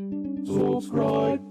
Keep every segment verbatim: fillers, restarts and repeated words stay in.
Subscribe.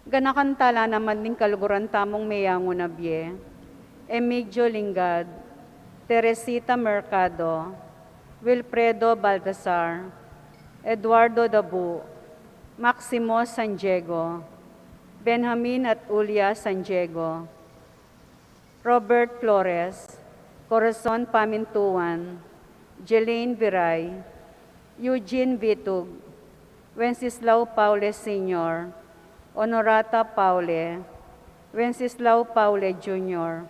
Ganakan tala naman ding kaluguran tamung meyangu na bie, Emigdio Lingad, Teresita Mercado, Wilfredo Baltazar, Eduardo Dabu, Maximo San Diego, Benjamin at Ulia San Diego, Robert Flores, Corazon Pamintuan, Jelaine Viray, Eugene Vitug, Wenceslao Paule Senior, Honorata Paule, Wenceslao Paule Junior,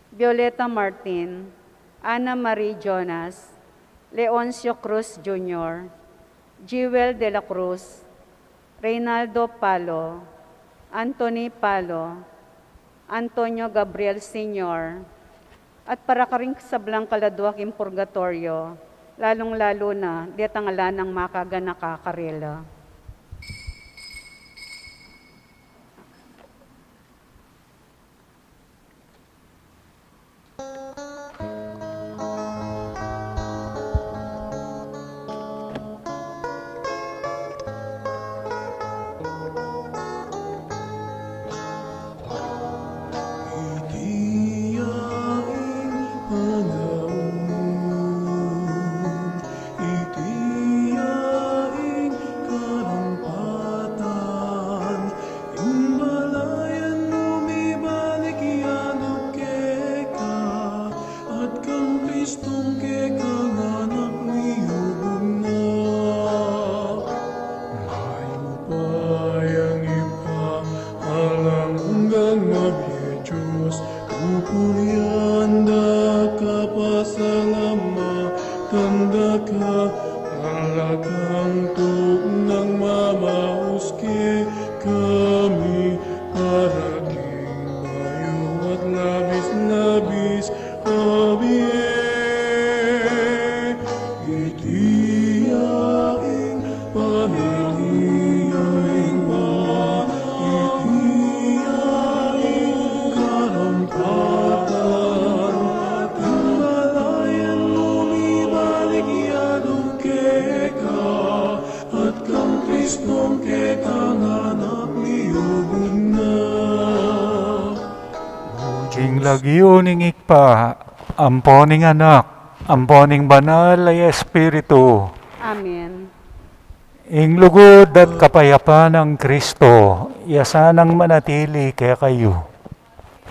Violeta Martin, Ana Marie Jonas, Leoncio Cruz Junior, Jewel de la Cruz, Reynaldo Palo, Anthony Palo, Antonio Gabriel Senior, at para karing sablang kaladua king purgatoryo, lalung-lalu na detang ala nang makaganaka karela. Iti ya ing panaun, iti ya ing karampatan, ing balayan mu mibalik ya keka, at kang Kristong kekang anak miyubug na. Mayupayang Ibpa, alang anggang mabie Dios, pupurian da ka, pasalamatan da ka, ala kang tuknang mamaus kekami, para king bayu at labis-labis a bie. Iti ya ing panaun, iti ya ing karampatan, ing balayan mu mibalik ya keka, at kang Kristong kekang anak miyubug na. King lagyu ning Ibpa, ampo ning Anak, ampo ning Banal a Espiritu. Amen. Ing lugud at kapayapan nang Kristo, iya sanang manatili kekayu.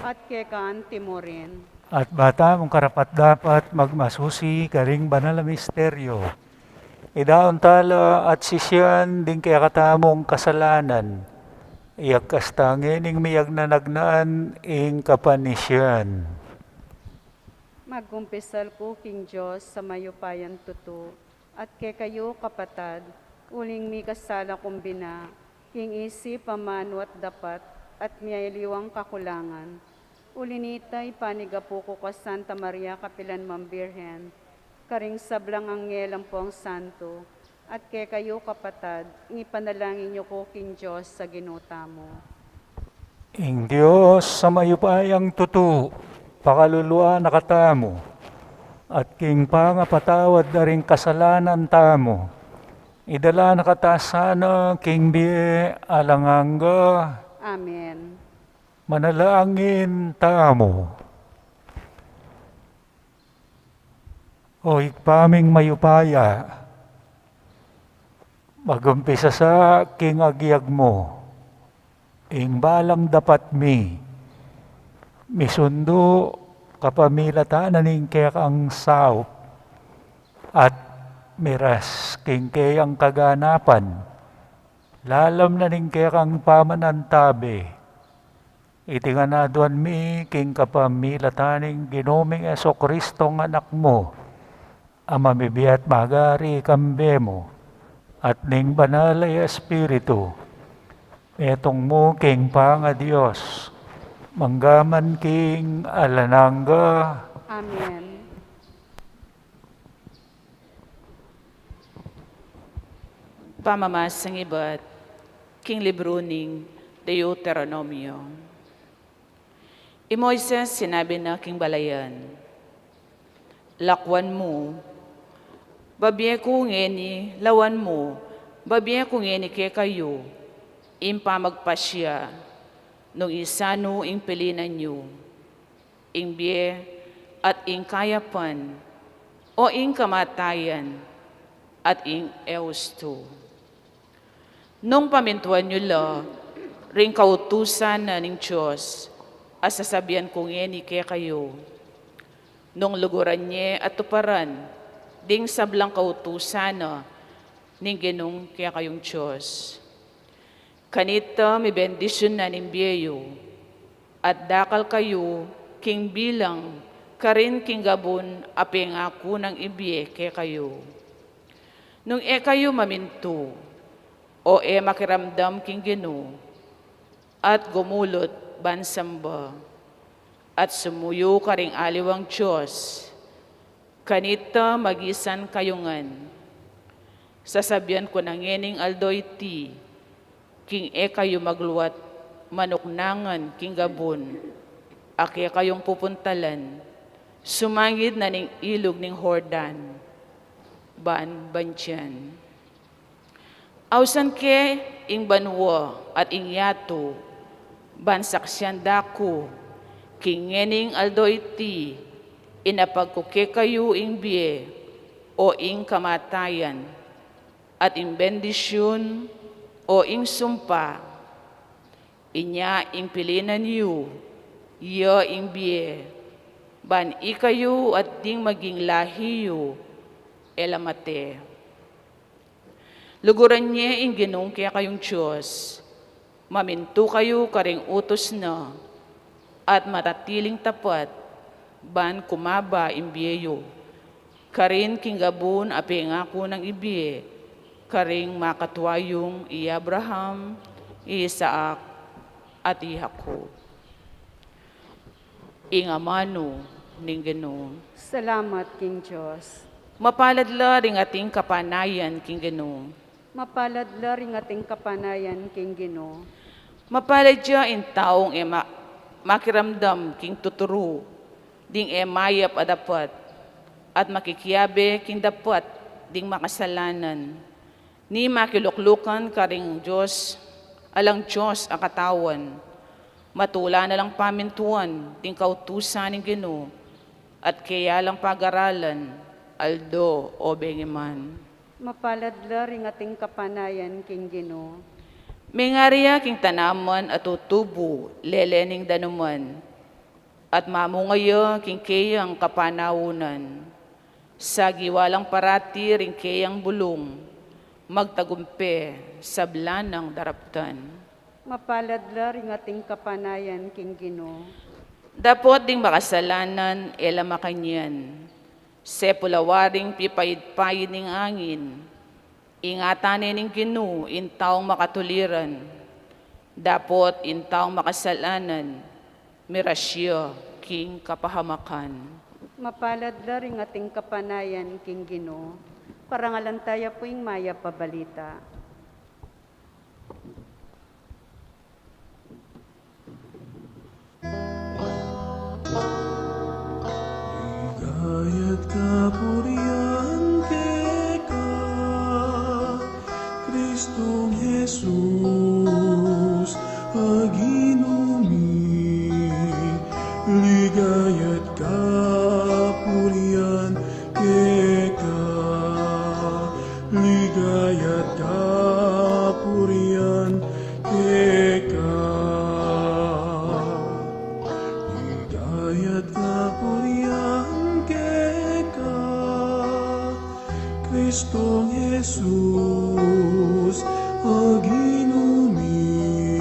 At keka anti mu rin. At ba tamung karapat-dapat magmasusi karing banal a misteryo, idaun tala at sisian ding kekatamung kasalanan, iyagkas ta ngening miyagnanagnaan ing kapanisian. Magkumpisal ku king Dios a mayupayang tutu, at kekayu, kapatad, uling mikasala kung bina, king isip, amanu at dapat, at miyaliwang kakulangan. Uli nita, ipanigapu ku ka Santa Maria, kapilan mang Birhen, karing sablang anghel ampong santo, at kekayu, kapatad, ipanalangin yu ku king Dios a Ginu tamu. Ing Dios a mayupayang tutu, pakaluluan na katamu, at king pangapatawad da ring kasalanan tamu, idala na kata sana king bie alang angga. Amen. Manalangin tamu. O Ibpa ming mayupaya, magumpisa sa king agyag mu ing balang dapat mi misundu kapamilatan na ning kekang saup, at miras king keyang kaganapan lalam na ning kekang pamanantabe. Iti ngan aduan mi king kapamilatan ning Ginu ming Jesucristo a Anak mu, a mamibie at magari kambe mu, at ning Banal a Espiritu, metung mu king pangaDios, mangga man king alang angga. Amen. Pamamasang ibat king libru ning Deuteronomio. I Moises sinabi na king balayan, "Lakwan mu, babie ku ngeni, lawan mu, babie ku ngeni kekayu, Ing pamagpasya, nung isanu ing pilinan yu, ing bie at ing kayapan, o ing kamatayan at ing eustu. Nung pamintuan yu la ring kautusan na ning Dios, a sasabian ku ngeni kekayu, nung luguran ye at tuparan ding sablang kautusan na ning Ginung kekayung Dios, kanita mibendisyun na ning bie yu, at dakal kayu king bilang karin king gabun a pengaku nang ibie kekayu. Nung e kayu mamintu, o e makiramdam king Ginu, at gumulut ban samba, at sumuyu karing aliwang dios, kanita magisan kayu ngan. Sasabian ku na ngening aldo iti, king e kayu magluat manuknangan king gabun a kekayung pupuntalan, sumangid na ning ilug ning Jordan, ban bandian. Ausan ke ing banua at ing yatu, ban saksian da ku, king ngening aldo iti, inapag ku kekayu ing bie, o ing kamatayan, at ing bendisyun, o ing sumpa. Inya ing pilinan yu, ya ing bie, ban ikayu at ding maging lahi yu, e la mate. Luguran ye ing Ginung kekayung Dios, mamintu kayu karing utus na, at manatiling tapat, ban kumaba ing bie yu, karin king gabun a pengaku nang ibie karing makatua yung i Abraham, i Isaac, at i Jacob. Ing amanu ning Ginu. Salamat king Dios. Mapalad la ring ating kapanayan king Ginu. Mapalad la ring ating kapanayan king Ginu. Mapalad ya ing taung e ma-, makiramdam king tuturu ding e mayap a dapat, at makikiabe king dapat ding makasalanan, ni makiluklukan karing Dios, alang Dios a katawan, matula na lang pamintuan ding kautusan ning Ginu, at keya lang pagaralan, aldo o bengi man. Mapalad la ring ating kapanayan king Ginu. Mengari ya king tanaman a tutubu lele ning danuman, at mamunga ya king keyang kapanaunan. Sagiwa lang parati ring keyang bulung, magtagumpe sabla nang daraptan. Mapalad la ring ating kapanayan king Ginu. Dapot ding makasalanan e la makanyan, sepulawaring pipayid-payid ning angin. Ingatan ne ning Ginu ing taung makatuliran, dapot ing taung makasalanan, mirasya king kapahamakan. Mapalad la ring ating kapanayan king Ginu. Parangalan taya pu ing mayap a balita. Ligaya't kapurian keka, Kristong Jesus, a Ginu mi. Ligaya't kapurian keka, ligaya't kapurian keka. Ligaya't kapurian keka, Kristong Jesus, a Ginu mi.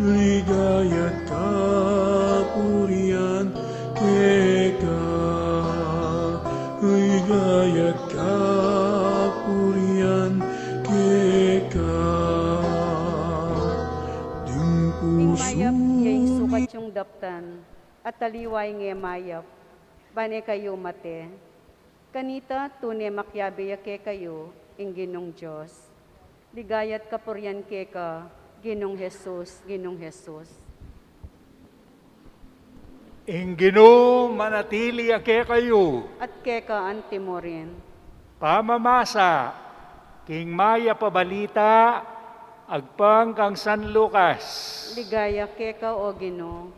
Ligaya't kapurian keka, ligaya't kapurian keka. Ding mayap, ya ing sukat yung daptan, at aliwa ing e mayap, ban e kayu mate. Kanita tune makiabe ya kekayu ing Ginung Dios. Ligaya't kapurian keka, Ginung Jesus, Ginung Jesus. Ing Ginu manatili ya kekayu. At keka anti mu rin. Pamamasa king mayap a balita Agpang kang San Lucas. Ligaya keka, O Ginu.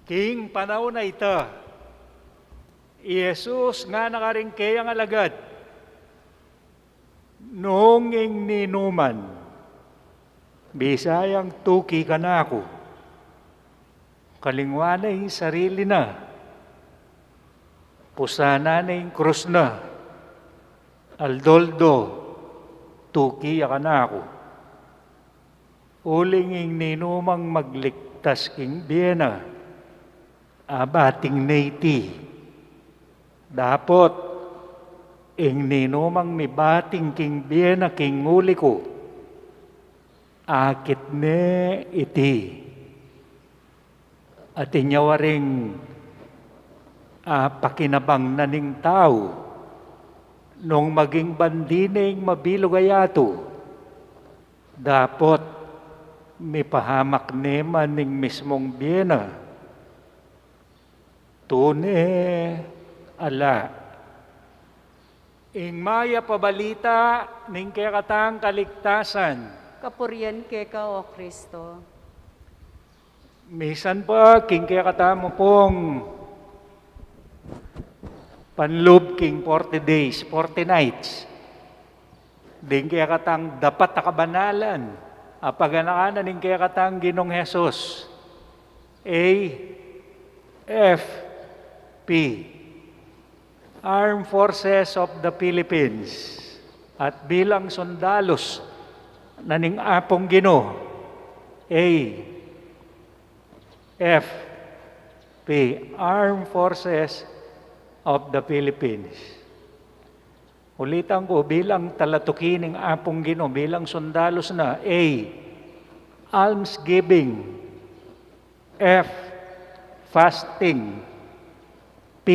King panaun a ita, i Jesus ngana karing keyang alagad, nung ing ninuman bisa yang tuki kanaku, kalingwan ne ing sarili na, pusanan ne ing krus na, aldo-aldo tuki ya kanaku. Uling ing ninumang magliktas king bie na, abating ne iti. Dapot ing ninumang mibating king bie na king uli ku, akit ne iti. At inya waring, ah, pakinabang na ning tau nung maging bandi ne ing mabilug a yatu, dapot mipahamak ne man ing mismung bie na. Tune ala. Ing mayap a balita ning kekatang kaligtasan. Kapurian keka, O Kristo. Misan pa king kekatamu pung panlub king forty days, forty nights, ding kekatang dapat a kabanalan a paganakan na ning kekatang Ginung Jesus. A F P, Armed Forces of the Philippines, at bilang sundalus na ning Apung Ginu. A F P, Armed Forces of the Philippines. Ulitan ku, bilang talatuki ning Apung Ginu, bilang sundalus na. A, almsgiving. F, fasting. P,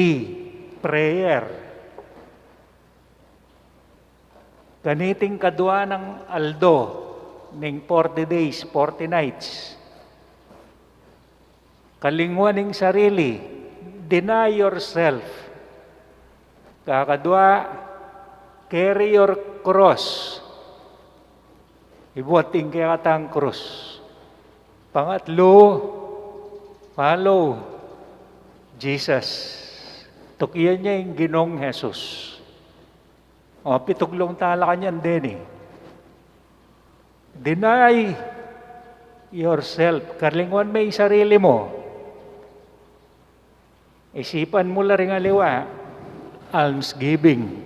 prayer. Kaniting kadua nang aldo ning forty days, forty nights, kalingwan ing sarili, deny yourself. Kakadua, carry your cross. Ibuat ing kekatang krus. Pangatlu, follow Jesus. Tukian ye ing Ginung Jesus. O, pituglung tala kanyan deni. Deny yourself. Kalingwan me ing sarili mu. Isipan mu la ring aliwa, almsgiving.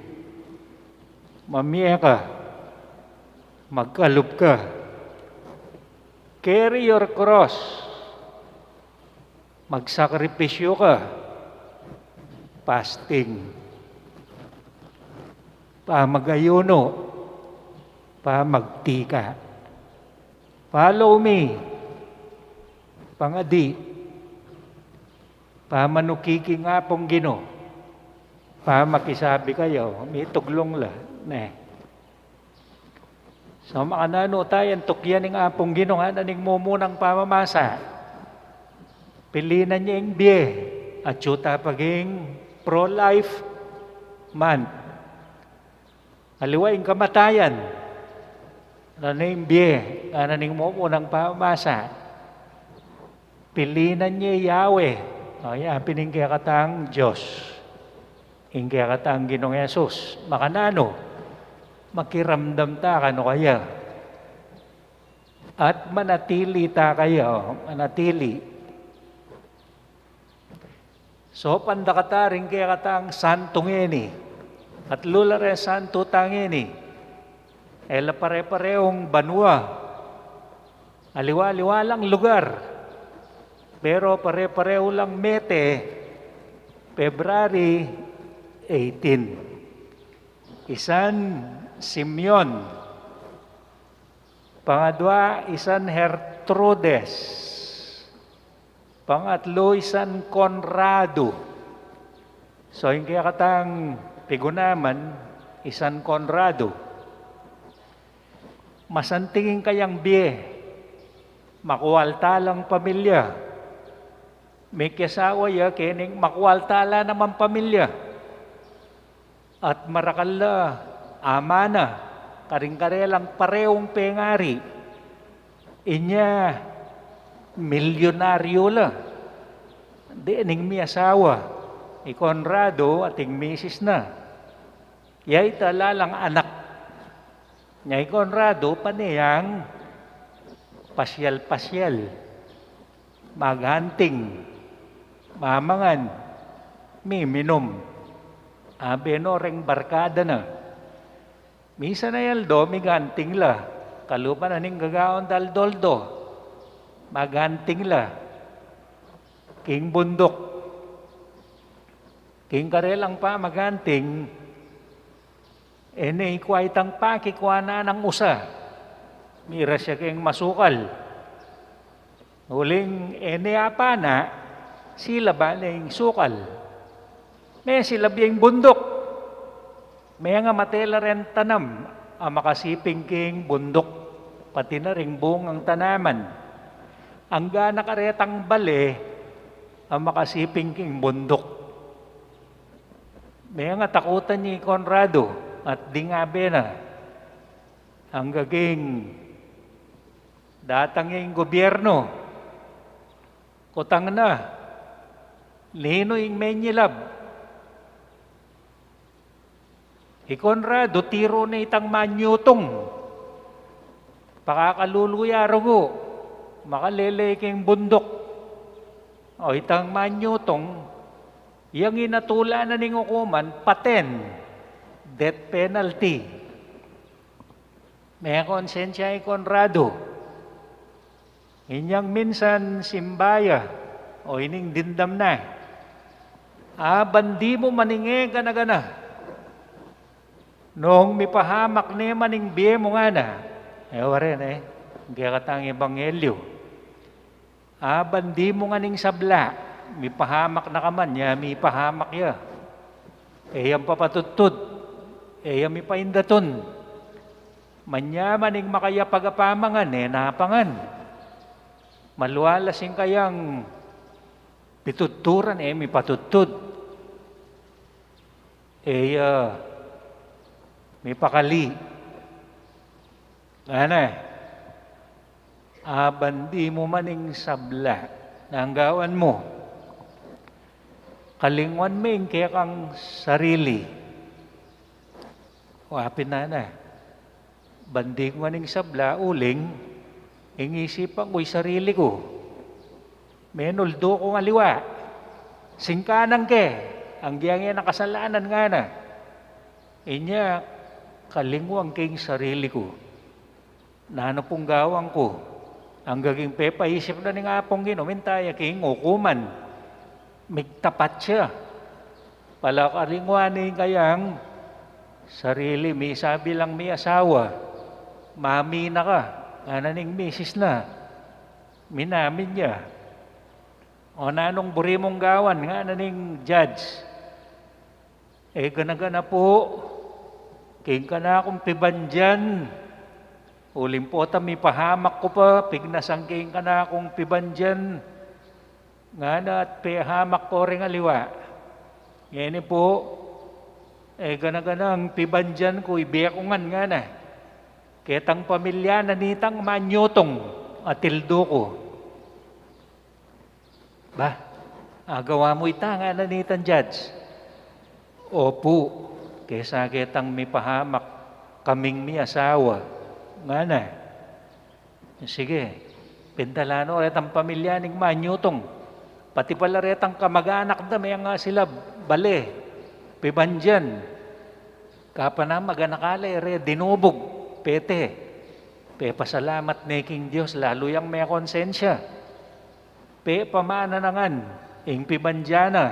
Mamie ka. Magkalub ka. Carry your cross. Magsakripisyu ka. Fasting. Pamagayuno. Pamagtika. Follow me. Pangadi. Pamanuki king Apung Ginu. Pamakisabi kayu, mituglung la, ne. So, makananu taya tukian ning Apung Ginu, ngana ning mumunang pamamasa? Pilinan ye ing bie, atyu ta paging pro-life month. Aliwa ing kamatayan, ngana ning bie, ngana ning mumunang pamamasa. Pilinan ye Yahweh. O, ya pin ing kekatang Dios. Ing kekatang Ginung Jesus. Makananu? Makiramdam ta kanu kaya. At manatili ta kaya, o, manatili. So, pandakata ring kekatang santu ngeni. Atlu la reng santu ta ngeni. E la pare-parehung banua. Aliwa-aliwa lang lugar. Pero pare-parehu lang mete, February eighteen. Isan Simeon. Pangadua, isan Gertrudes. Pangatlu, isan Conrado. So, ing kekatang pigunaman, isan Conrado. Masanting ing kayang bie, makualta lang pamilya. Mekiasawa ya keni, makualta la naman pamilya. At marakal la, ama na, karing karelang pareung pengari. Inya, milyonaryo la. Dening miyasawa, i Conrado at ing misis na. Ya ita lalang anak. Nya i Conrado, pane yang pasyal-pasyal, maghunting, mamangan, miminum. Abe no reng barkada na. Misan a aldo, mighunting la. Kalupa na ning gagawan da aldo-aldo, maghunting la. King bunduk. King karelang pamaghunting, e ne ikwa itang pakikwa na nang usa. Miras ya keng masukal. Uling e ne apa na, silaba ne ing sukal. Mesilab ya ing bunduk. Mengamate la reng tanam a makasiping king bunduk, pati na ring bungang tanaman. Angga na karetang bale a makasiping king bunduk. Mengatakutan ya i Conrado at ding abe na. Angga king datang ya ing gobyerno, kutang na, ninu ing menyilab? I Conrado, tiru ne itang manyutung. Pakakalulu ya rugu, makalele king bunduk. O itang manyutung, yang inatula na ning ukuman, paten, death penalty. Mekonsensya i Conrado. Inyang minsan simba ya, o ining dimdam na, "A, ban dimu man ing e gana-gana. Nung mipahamak ne man ing bie mu," ngana. E, wari ne, kekatang ebanghelyo. "A, ban dimu ngan ing sabla, mipahamak na ka man." Ya mipahamak ya. E yang papatudtud, e yang mipaindatun. Manyaman ing makayapag a pamangan, e na pangan. Malualas ing kayang pitudturan, e mipatudtud. E ya mipakali. Ngana, "A, ban dimu man ing sabla, nanu ing gawan mu? Kalinguan me ing kekang sarili." O, apin na, "Ban diku ngan ing sabla, uling ing isipan ku i sarili ku. Menuldu kung aliwa. Singkanan ke, anggyang e na kasalanan," ngana. Inya, "Kalinguan ke ing sarili ku. Nanu pung gawan ku?" Angga king pepaisip na ning Apung Ginu, minta ya king ukuman. Migtapat ya. Palakalinguan ne ing kayang sarili. Misabi lang miyasawa, "Mamina ka," ngana ning misis na. Minamin ya. "O nanung buri mung gawan?" ngana ning judge. "E gana-gana pu, king kanakung pibandian. Uling potang mipahamak ku pa, pignasan ke ing kanakung pibandian," ngana, "at pehamak ku ring aliwa. Ngeni pu, e gana-ganang pibandian ku, ibie ku ngan," ngana, "ketang pamilya na nitang manyutung a tildu ku." "Ba, agawa mu ita?" ngana nitang judge. "Opu, kesa ketang mipahamak kaming miasawa," ngana. "Sige, pintalan no retang pamilya ning manyutung, pati pala retang kamag-anak da, mengasilaw, bale, pibandian. Kapana maganaka la e re dinubug, pete. Pepasalamat ne king Dios, lalu yang mekonsensya. Pepamana na ngan ing pibandian na,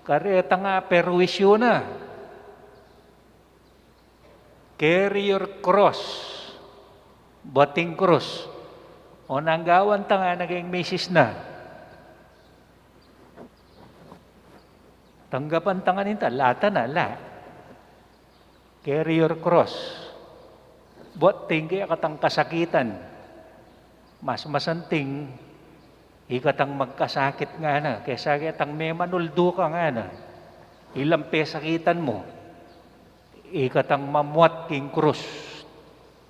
karetang aperwisyu na." "Carry your cross." Buat ing krus. "O nanu ing gawan ta?" ngana king misis na. "Tanggapan ta ngan ita, lata na la. Carry your cross." Buat ing kekatang kasakitan, mas masanting ikatang magkasakit ngana, kesa ketang memanuldu ka ngana. Ilang pesakitan mu, ikatang mamuat king krus.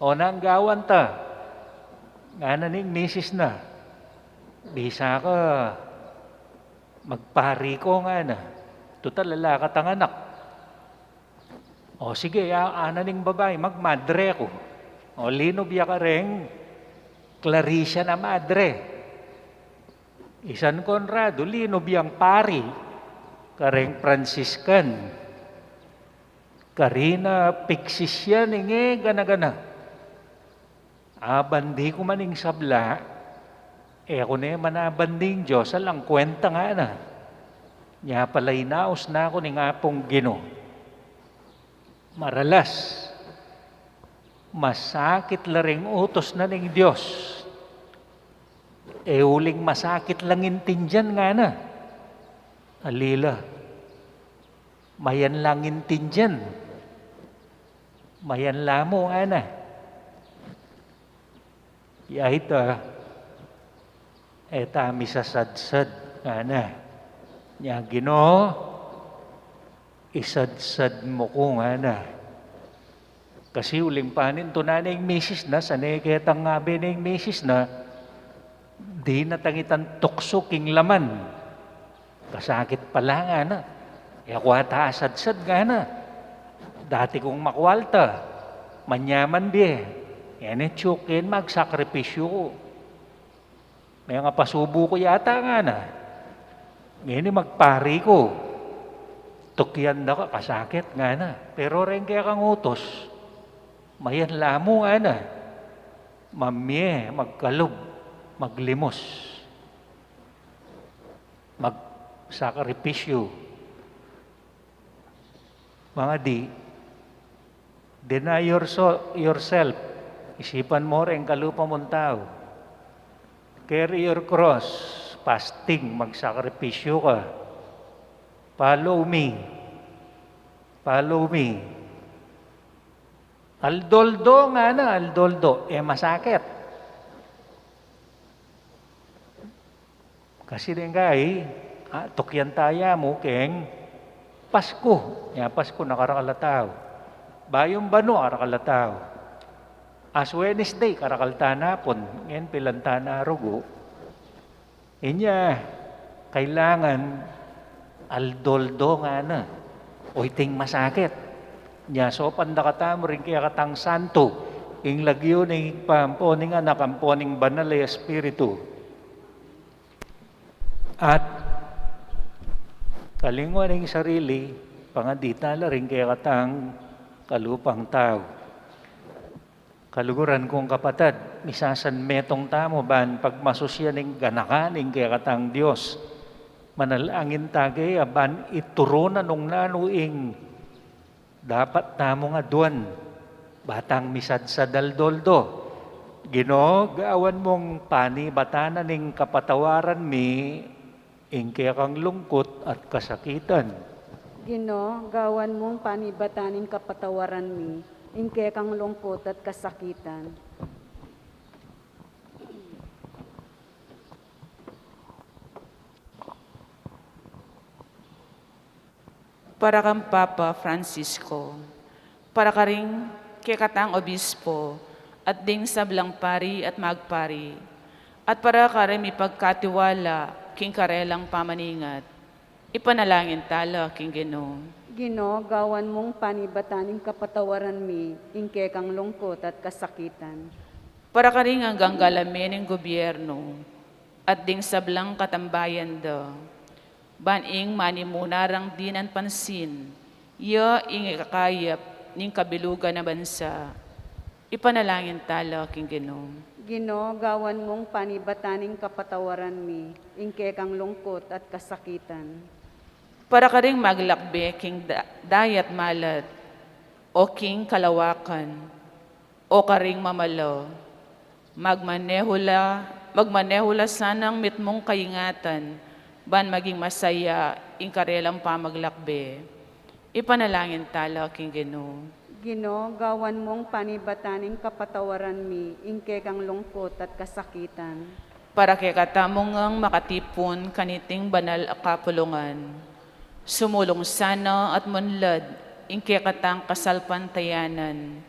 O, nanu ing gawan ta? Ngana ning misis na, bisa ka magpari ku, ngana. Tutal ala ka tang anak. O sige, a-, ngana ning babai, magmadre ku. O, linub ya kareng Clarician a madre. I San Conrado, linub yang pari kareng Franciscan. Karin a piksis ya ning e gana-gana. Abandi ku man ing sabla, e ku ne man abandi ing Dios, alang kwenta, ngana. Nya pala inaus na ku ning Apung Ginu. Maralas, masakit la ring utus na ning Dios. E uling masakit lang intindian, ngana. Ali la. Mayan lang intindian. Mayan la mu, ngana. Ya ita, e ta misasadsad, ngana. Nya, Ginu, isadsad mu ku, ngana. Kasi uling panintunan ne ning misis na, sa ne ketang ngabe ning misis na, di na tang itang tuksu king laman. Kasakit pala, ngana. E ku ata asadsad, ngana. Dati kung makwalta, manyaman bie. Ngeni, tsuk ken magsakripisyu ku. Mengapasubu ku yata, ngana. Ngeni magpari ku. Tukyan da ka, kasakit, ngana. Pero reng kekang utus, mayan la mu, ngana. Mamie, magkalub, maglimos, magsakripisyu. Mangadi, deny your so-, yourself. Isipan mu reng kalupa mung tau. Carry your cross, fasting, magsakripisyu ka. Follow me. Follow me. Aldo-aldo, ngana, aldo-aldo. E masakit. Kasi deng kai, a, tukyan taya mu keng Pasku. Nya Pasku, nakarakal a tau. Bayung Banu, karakal a tau. Ash Wednesday, karakal ta na pun. Ngeni, pilan ta na rugu. Inya, kailangan aldo-aldo, ngana. O iting masakit. Nya, saupan da katamu ring kekatang santu, ing lagyu ning Ibpa, ampo ning Anak, ampo ning Banal a Espiritu. At kalinguan ing sarili, pangadi tala ring kekatang kalupang tau. Kaluguran kung kapatad, misasanmetung tamu ban pagmasusian ing ganakan ning kekatang Dios. Manalangin ta kaya ban ituru na nung nanu ing dapat tamung aduan, ba tang misadsad aldo-aldo. Ginu, gawan mung panibatan ning kapatawaran mi ing kekang lungkut at kasakitan. Ginu, gawan mung panibatan ning kapatawaran mi ing kekang lungkut at kasakitan. Para kang Papa Francisco, para karing kekatang obispo, at ding sablang pari at magpari, at para karing mipagkatiwala king karelang pamaningat, ipanalangin tala king Ginu. Ginu, gawan mung panibatan ning kapatawaran mi ing kekang lungkut at kasakitan. Para karing anggang galamen ning gobyerno, at ding sablang katambayan da, ban ing manimuna rang dinan pansin, ya ing ikakayap ning kabilugan a bansa. Ipanalangin tala king Ginu. Ginu, gawan mung panibatan ning kapatawaran mi ing kekang lungkut at kasakitan. Para karing maglakbe king da-, dayat malat, o king kalawakan, o karing mamalo, magmaneho la, magmaneho la sanang mitmung kaingatan, ban maging masaya ing karelang pamaglakbe. Ipanalangin tala king Ginu. Ginu, gawan mung panibatan ning kapatawaran mi ing kekang lungkut at kasakitan. Para kekatamung makatipun kaniting banal a kapulungan, sumulung sana at munlad ing kekatang kasalpantayanan,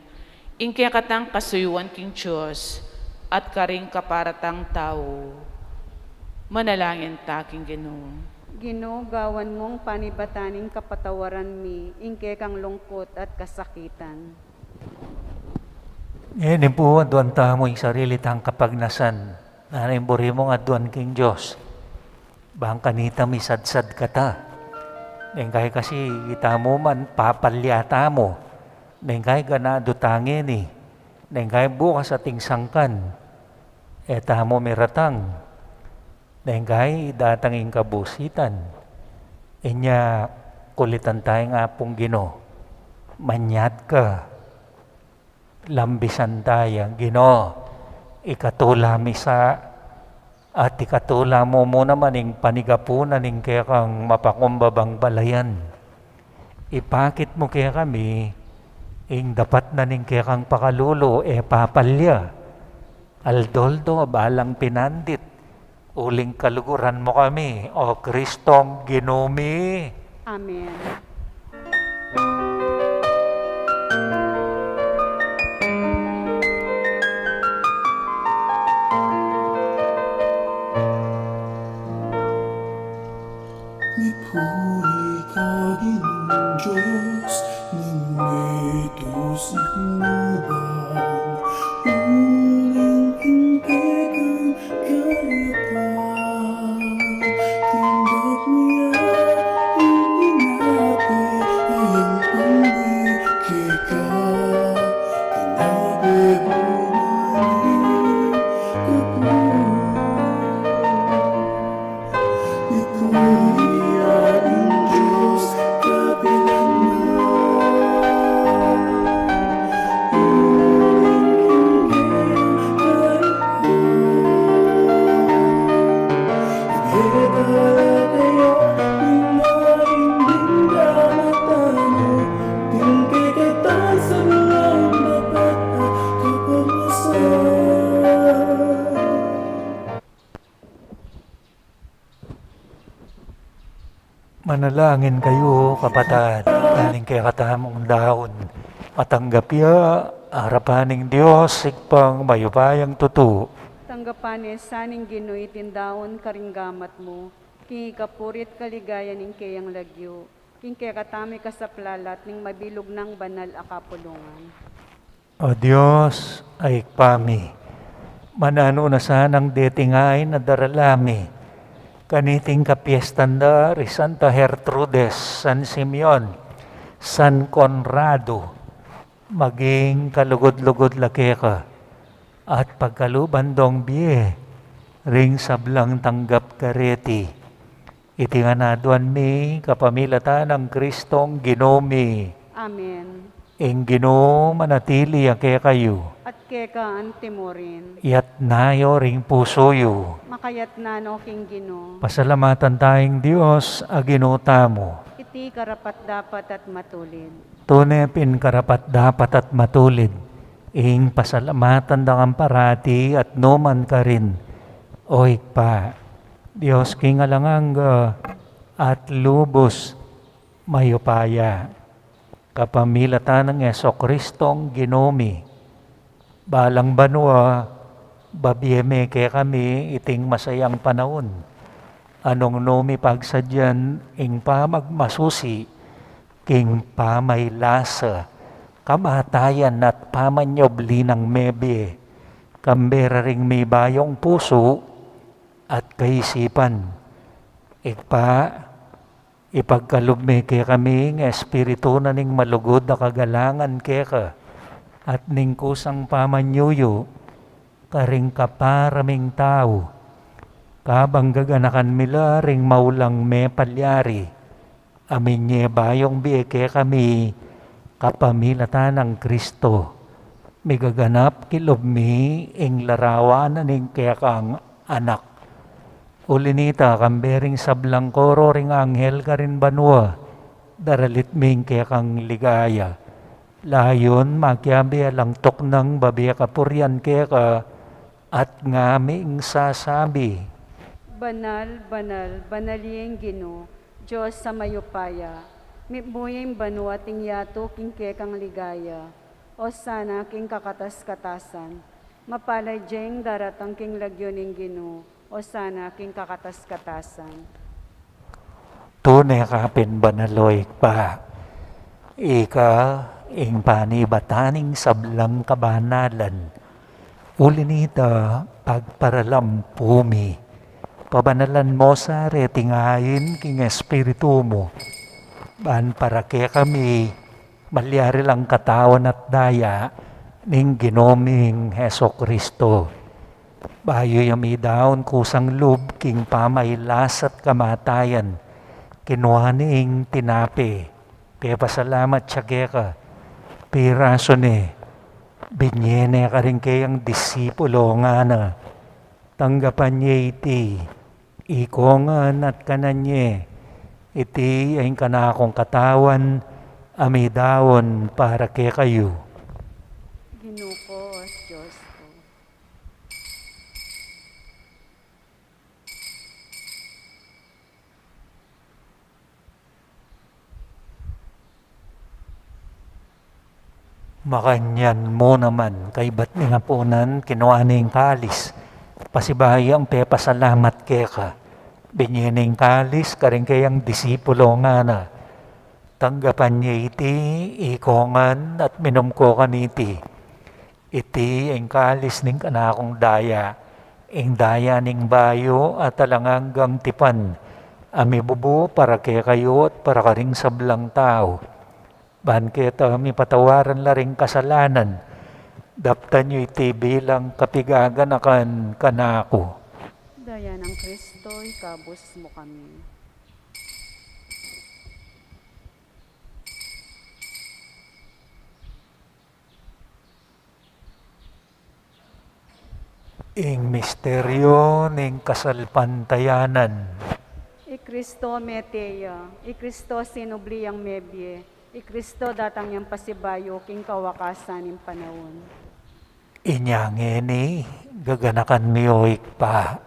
ing kekatang kasuyuan king Dios, at karing kapara tang tau. Manalangin ta king Ginu. Ginu, gawan mung panibatan ing kapatawaran mi ing kekang lungkut at kasakitan. Ngeni pu, aduan tamu ing sarili tang kapagnasan, nanu ing buri mung aduan king Dios. Bang kanita misadsad kata. Deng kai kasi itamu man papalya tamu. Deng kai ganadu ta ngeni. Deng kai bukas ating sangkan, e tamu miratang. Deng kai datang ing kabusitan. Inya kulitan taya ing Apung Ginu. Manyat ka. Lambisan taya, Ginu, ikatula mi sa, at ikatula mu mu naman ing panigapunan ning kekang mapakumbabang balayan. Ipakit mu kekami ing dapat na ning kekang pakalulu, e papalya. Aldo-aldo, balang pinandit, uling kaluguran mu kami, O Kristong Ginu mi. Amen. Mipuri ka Ginung Dios, ning metung siknuban, uling king kekang kayarian, tindak mi ya ing pinapi, ing pangbi keka, tinabi bunani kapu. Manalangin kayu, kapatad, nanu ing kekatamung daun, matanggap ya arapan ning Dios, Ibpang mayupayang tutu. Tanggapan ne sa ning Ginu iting daun karing gamat mu, king ikapuri't kaligayan ning keyang lagyu, king kekatamung ikasaplalat ning mabilug nang banal a kapulungan. O Dios, a Ibpa mi, mananu na sanang deting ain a darala mi kaniting kapiestan da ri Santa Gertrudes, San Simeon, San Conrado, maging kalugud-lugud la keka, at pagkaluban dong bie ring sablang tanggap kareti. Iti ngan aduan mi kapamilatan nang Kristong Ginu mi. Amen. Ing Ginu manatili ya kekayu. At keka anti mu rin. Iyatas yu ring pusu yu. Makayatas no king Ginu. Pasalamatan taya ing Dios a Ginu tamu. Iti karapat-dapat at matulid. Tune pin karapat-dapat at matulid ing pasalamatan da kang parati at numan karin, O Ibpa, Dios king alang angga at lubus mayupaya. Kapamilatan nang Jesucristong Ginu mi, balang banua babie me kekami iting masayang panaun, a nung nu mi pagsadyan ing pamagmasusi king pamaylasa, kamatayan at pamanyubli nang mebie, kambe ra ring mibayung pusu at kaisipan. Ibpa, ipagkalub me kekami ing espiritu na ning malugud a kagalangan keka at ning kusang pamanyuyu karing kapara ming tau, kabang gaganakan mi la ring maulang mepalyari, a minye bayung bie kekami kapamilatan nang Kristo. Migaganap king lub mi ing larawan na ning kekang Anak. Uli nita, kambe ring sablang koro ring anghel karin banua, daralit mi ing kekang ligaya. Layun makiabe alang tuknang babie kapurian keka, at ngaming sasabi, Banal, banal, banal ya ing Ginu, Dios a mayupaya. Mibuya ing banua at ing yatu king kekang ligaya. Osana king kakatas-katasan. Mapalad ya ing daratang king lagyu ning Ginu. Osana king kakatas-katasan. Tune ka pin banal, o Ibpa. Ika ing panibatan ning sablang kabanalan. Uli na nita, pagparalampu mi, pabanalan mu sa reting ain king Espiritu mu, ban para kekami malyari lang katawan at daya ning Ginu ming Jesucristo. Bayu ya midaun kusang lub king pamailas at kamatayan, kinua ne ing tinape, pepasalamat ya keka, pirasu ne, binye ne karing keyang disipulo, ngana: Tanggapan ye iti, ikongan at kanan ye, iti ing kanakung katawan a midaun para kekayu. Ginu ku, Dios ku. Makanyan mu naman, kaybat ning apunan, kinua ne ing kalis, pasibayu yang pepasalamat keka, binye ne ing kalis karing keyang disipulo, ngana: Tanggapan ye iti, ikongan, at minum ko kaniti. Iti ing kalis ning kanakung daya, ing daya ning bayu at alang anggang tipan, a mibubu para kekayu at para karing sablang tau, ban keta mipatawaran la ring kasalanan. Daptan yu iti bilang kapigaganakan kanaku. Daya nang Kristo, ikabus mu kami. Ing misteryo ning kasalpantayanan. I Kristo mete ya, i Kristo sinubli yang mebie, i Kristo datang yang pasibayu king kawakasan ning panaun. Inya ngeni, gaganakan mi, o Ibpa,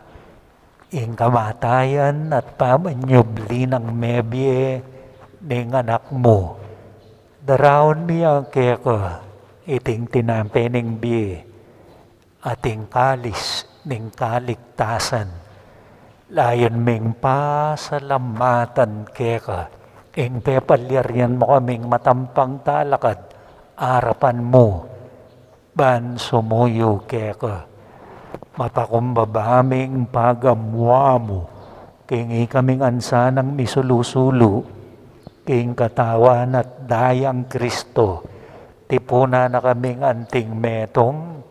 ing kamatayan at pamanyubli nang mebie ning Anak mu. Daraun mi ya keka iting tinape ning bie at ing kalis ning kaligtasan. Layun ming pasalamatan keka ing pepalyarian mu kaming matampang talakad arapan mu, ban sumuyu keka. Mapakumbaba ming pagamuamu king ikaming ansanang misulu-sulu king katawan at dayang Kristo, tipunan na kaming anting metung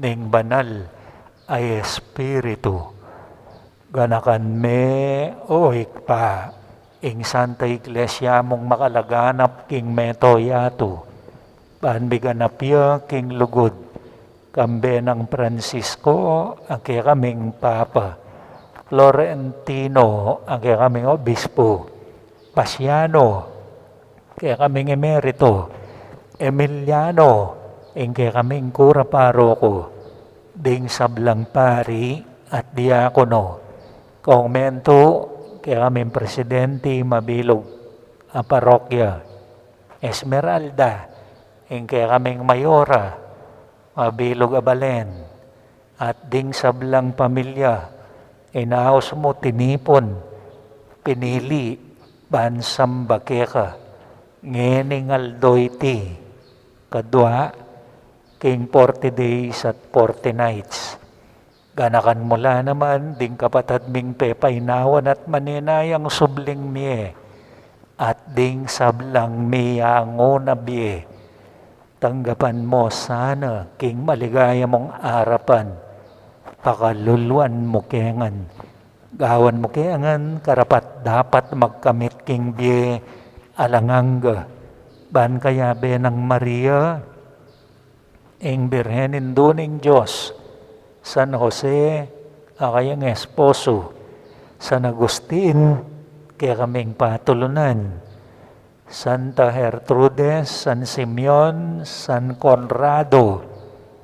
ning Banal a Espiritu. Ganakan me, o Ibpa, ing Santa Iglesia mung makalaganap king mabilug a yatu, ban miganap ya king lugud, kambe nang Francisco a kekaming Papa, Florentino a kekaming Obispo, Pasiano kekaming emerito, Emiliano ing kekaming kura paroko, ding sablang pari at diakono, Kong Mento kekaming presidente mabilug a parokya, Esmeralda ing kekaming mayora mabilug a balen, at ding sablang pamilya, inaus mu tinipun, pinili, ban samba keka, ngening aldo iti, kadua king forty days at forty nights. Ganakan mu la naman ding kapatad ming pepainawan at manenayang subling mie, at ding sablang miyangu na bie. Tanggapan mu sana king maligaya mung arapan. Pakaluluan mu ke ngan. Gawan mu ke ngan karapat-dapat magkamit king bie alang angga. Ban kayabe nang Maria, ing Birhen Indu ning Dios, San Jose a kayang esposo, San Agustin kekaming patulunan, Santa Gertrudes, San Simeon, San Conrado,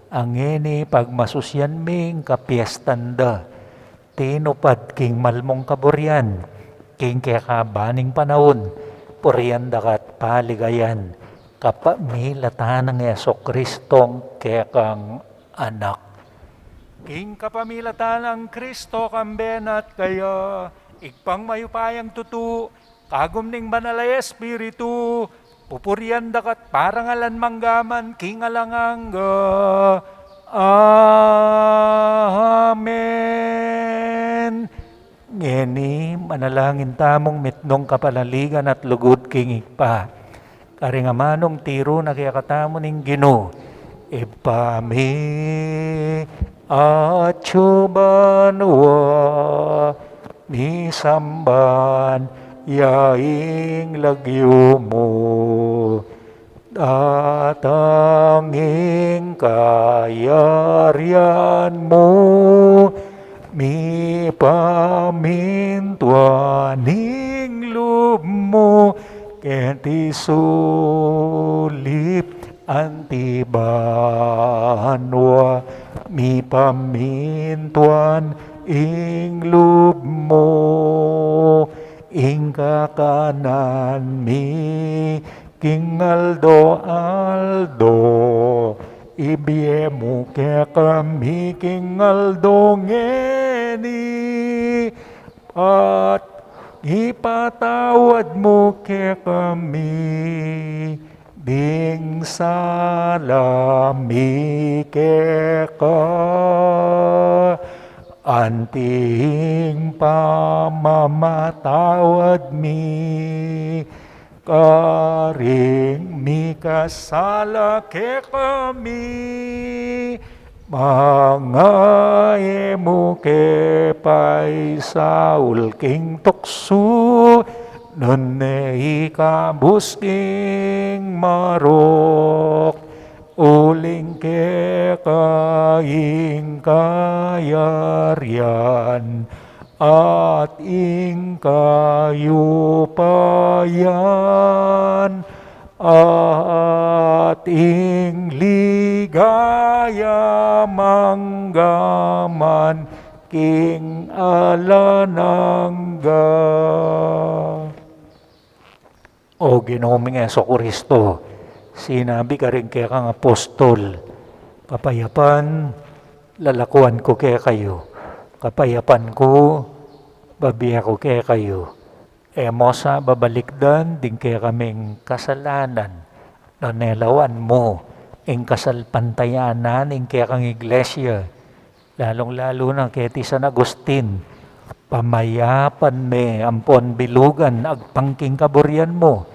a ngeni pagmasusyan mi ing kapiestan da, tinupad king malmung kaburian king kekaban ning panaun, Purian da ka at paligayan kapamilatan nang Jesucristong kekang Anak. King kapamilatan nang Kristo, kambe na at kaya, Ibpang mayupayang tutu, kagum ning Banal a Espiritu, pupurian da ka at parangalan manggaman king alang angga. Amen. Ngeni, manalangin tamung mitmung kapalaligan at lugud king Ibpa. Karing amanung tiru na kekatamu ning Ginu, Ibpa mi, atsu ka banua, misamban ya ing lagyu mu, datang ing kayarian mu, mipamintuan ing lub mu, keti sulip anti banua, mipamintuan ing lub mu, ing kakanan mi king aldo-aldo, ibie mu kekami king aldo ngeni, at ipatawad mu kekami ding sala mi keka, anti ing pamamatawad mi karing mikasala kekami, manga e mu ke paisaul king tuksu, nune ikabus king marok, uling keka ing kayarian at ing kayupayan at ing ligaya manggaman king alang angga. O Ginu ming Jesucristo, sinabi karing kekang apostol, kapayapan lalakuan ku kekayu, kapayapan ku bibie ku kekayu. E mu sa babalikdan ding kekaming kasalanan, nune lawan mu ing kasalpantayanan ning kekang Iglesia, lalung-lalu na keti San Agustin, pamayapan me ampon bilugan agpang king kaburian mu,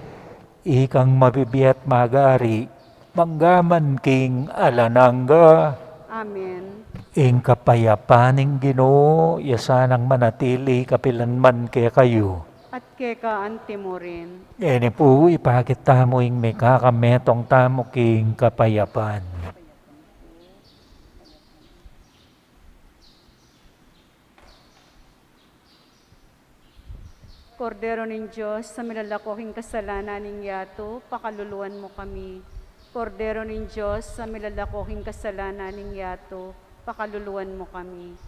ikang mabibie at magari manggaman king alang angga. Amen. Ing kapayapan ning Ginu ya sanang manatili kapilan man kekayu. At keka anti mu rin. Ngeni pu, ipakit tamu ing mikakametung tamu king kapayapan. Kordero ning Dios, a milalako king kasalanan ning yatu, pakaluluan mu kami. Kordero ning Dios, a milalako king kasalanan ning yatu, pakaluluan mu kami.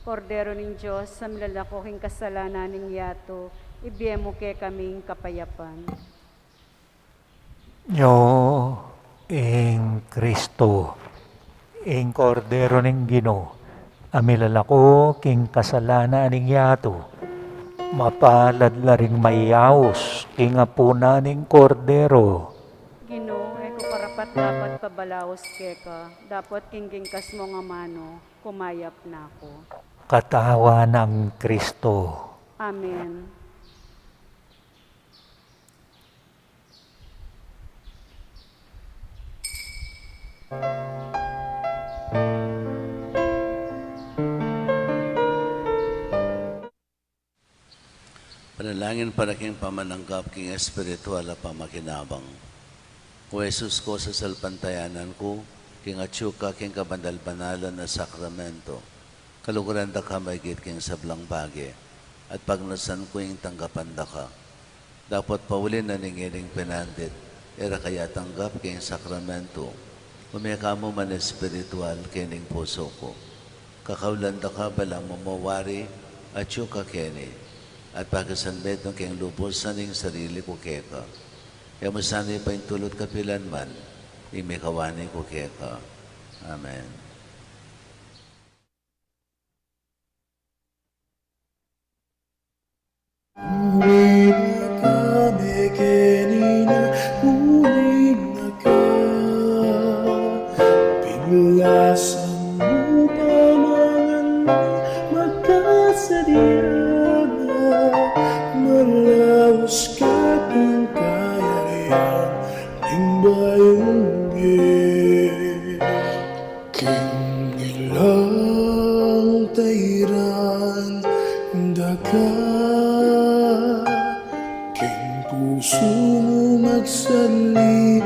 Kordero ning Dios, a milalako king kasalanan ning yatu, ibie mu kekami ing kapayapan. Nyo ing Kristo, ing Kordero ning Ginu, a milalako king kasalanan ning yatu. Mapalad la ring mayaus king apunan ning Kordero. Ginu, e ku karapat-dapat pabalaus keka, dapot king gingkas mung amanu, kumayap na ku. Katawan nang Kristo. Amen. Panalangin para king pamananggap king espiritual a pamakinabang. O Jesus ku, sasalpantayanan ku king atyu ka king kabanal-banalan a sakramento. Kaluguran da ka maigit king sablang bage, at pagnasan ku ing tanggapan da ka. Dapot pauli na ning ining pinandit, e ra ka ya tanggap king sakramento, ume ka mu man espiritual kening pusu ku. Kakaulan da ka balang mamawari, atyu ka keni. at pakasanmetung king lubusan ing sarili ku keka. E mu sana ipaintulut kapilan man ing mikawani ku keka. Amen. Uli na kami kanina, uli na ka. Piglasan mu pamangan mu, magkasadya na, malaus ka king kayarian ning bayung bie. King ilang tairan da ka, king pusu mu magsalita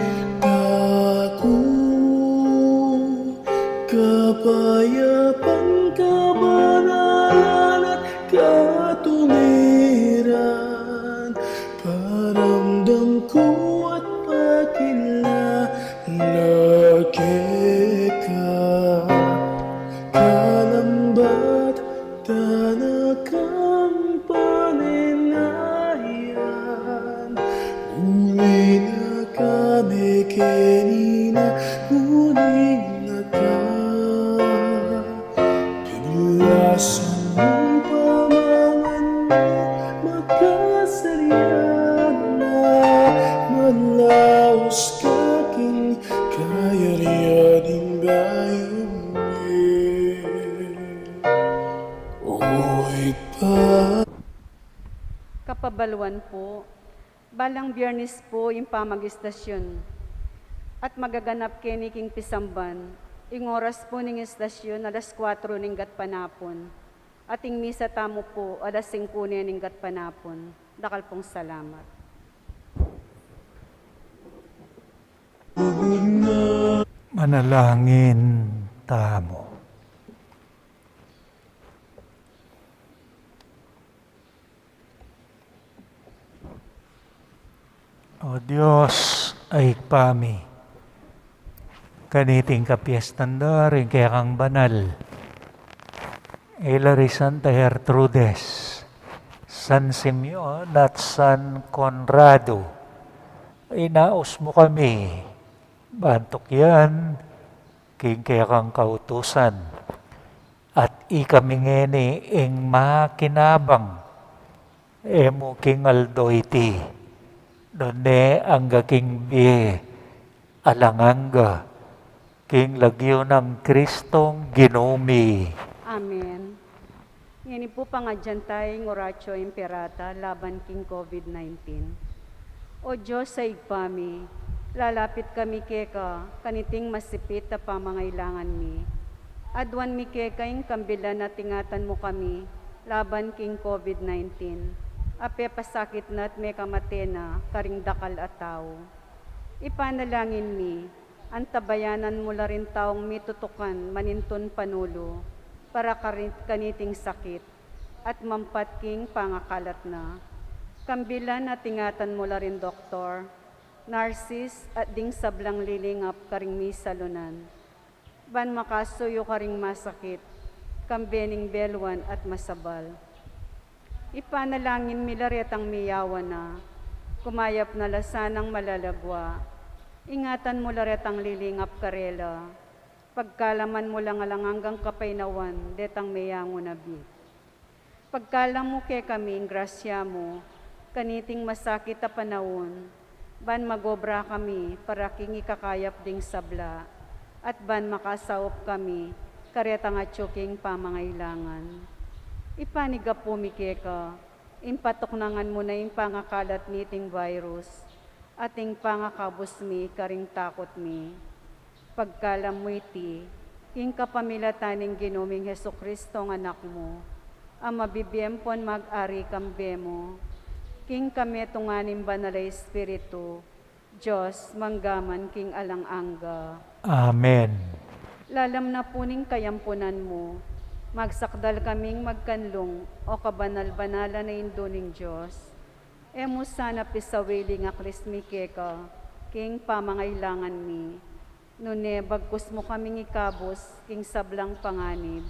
ku, kapayapan, kabanalan at katuliran, paramdam ku at pakilala keka. Kalambat tana kang paninayan, uli na kami kanina, uli na ka. Piglasan mu pamangan mu, magkasadya na, malaus ka king kayarian ning bayung bie. O Ibpa. Kapabaluan pu, balang Biyernes pu ing pamagistasyon, at magaganap keni king pisamban. Ing oras pu ning istasyun alas kuwatro ning gatpanapun, at ing misa tamu pu alas singku ne ning gatpanapun. Dakal pung salamat. Manalangin tamu. O Dios a Ibpa mi, kaniting kapiestan da ring kekang banal, ila ri Santa Gertrudes, San Simeon at San Conrado, inaus mu kami ban tukyan king kekang kautusan, at ikami ngeni ing makinabang e mu king aldo iti, nune angga king bie alang angga, king lagyu nang Kristong Ginu mi. Amen. Ngeni pu pangadyan taya ing Oratio Imperata laban king COVID nineteen. O Dios a Ibpa mi, lalapit kami keka kaniting masipit a pamangailangan mi. Aduan mi keka ing kambilan at ingatan mu kami laban king COVID nineteen, a pepasakit na at mekamate na karing dakal a tau. Ipanalangin mi, antabayanan mu la ring taung mitutukan manintun panulu para kari-, kaniting sakit at mampat king pangakalat na. Kambilan at ingatan mu la ring doktor, narsis, at ding sablang lilingap karing misalunan, ban makasuyu karing masakit, kambe ning beluan at masabal. Ipanalangin mi la retang miyawan na, kumayap na la sanang malalagwa. Ingatan mu la retang lilingap karela. Pagkaluban mu lang alang anggang kapaynawan detang meyangu na bie. Pagkaluban mu kekami ing grasya mu kaniting masakit a panaun, ban magobra kami para king ikakayap ding sabla, at ban makasaup kami karetang atyu king pamangailangan. Ipanyawad mi keka ing patuknangan mu na ing pangakalat niting virus, at ing pangakabus mi karing takut mi. Pagkaluban mu iti king kapamilatan ning Ginu ming Jesucristo a Anak mu, a mabibie ampon mag-ari kambe mu, king kametungan ning Banal a Espiritu, Dios, mangga man king alang angga. Amen. Lalam na pu ning kayampunan mu, magsakdal kaming magkanlung, o kabanal-banalan a Indu ning Dios. E mu sana pisawili ing aklis mi keka king pamangailangan mi, nune bagkus mu kaming ikabus king sablang panganib,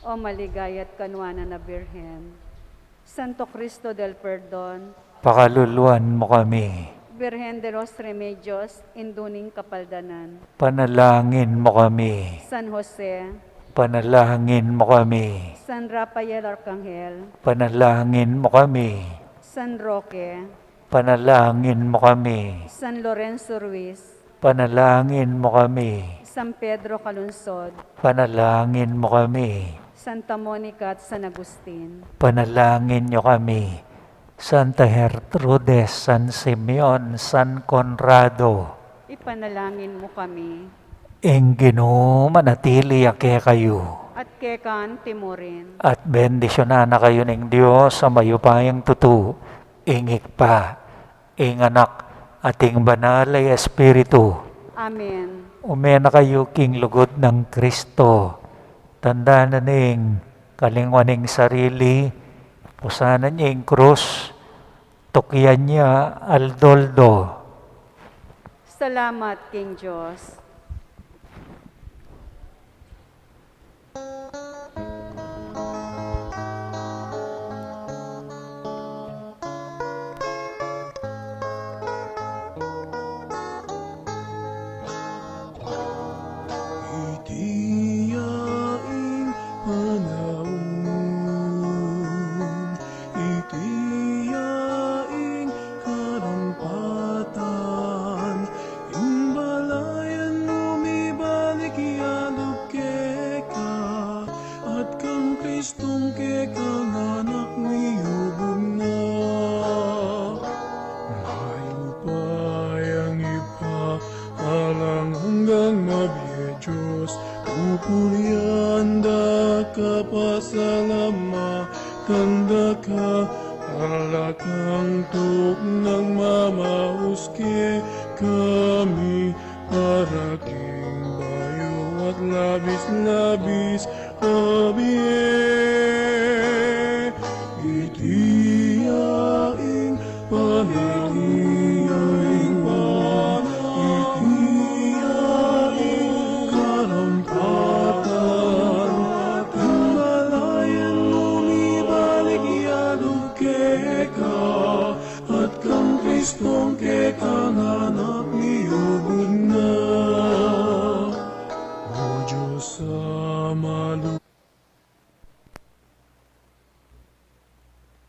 o maligaya at kanuanan a Birhen. Santo Cristo del Perdon, pakaluluan mu kami. Virgen de los Remedios, Indu ning Kapaldanan, panalangin mu kami. San Jose, panalangin mu kami. San Rafael Arcangel, panalangin mu kami. San Roque, panalangin mu kami. San Lorenzo Ruiz, panalangin mu kami. San Pedro Calungsod, panalangin mu kami. Santa Monica at San Agustin, panalangin yu kami. Santa Gertrudes, San Simeon, San Conrado, ipanalangin mu kami. Ing Ginu manatili ya kekayu. At keka naman murin. At bendisyunan na kayu ning Dios a mayupayang tutu, ing Ibpa, ing Anak, at ing Banal a Espiritu. Amen. Ume na kayu king lugud nang Kristo. Tandanan ing kalingwan ning sarili, pusanan ye ing krus, tukian ye aldo-aldo. Salamat king Dios. Iti ya ing panaun, iti ya ing karampatan, ing balayan mu mibalik yaduk keka, at kang Kristong kekang Anak miyubug na. Mayupayang Ibpa, alang anggang mabie Dios, pupurian da ka, pasalamatan da ka, ala kang tuknang mamaus kekami, para king bayu at labis-labis a bie. Iti ya ing panaun, iti ya ing karampatan, ing balayan mu mibalik yaduk keka, at kang Kristong kekang Anak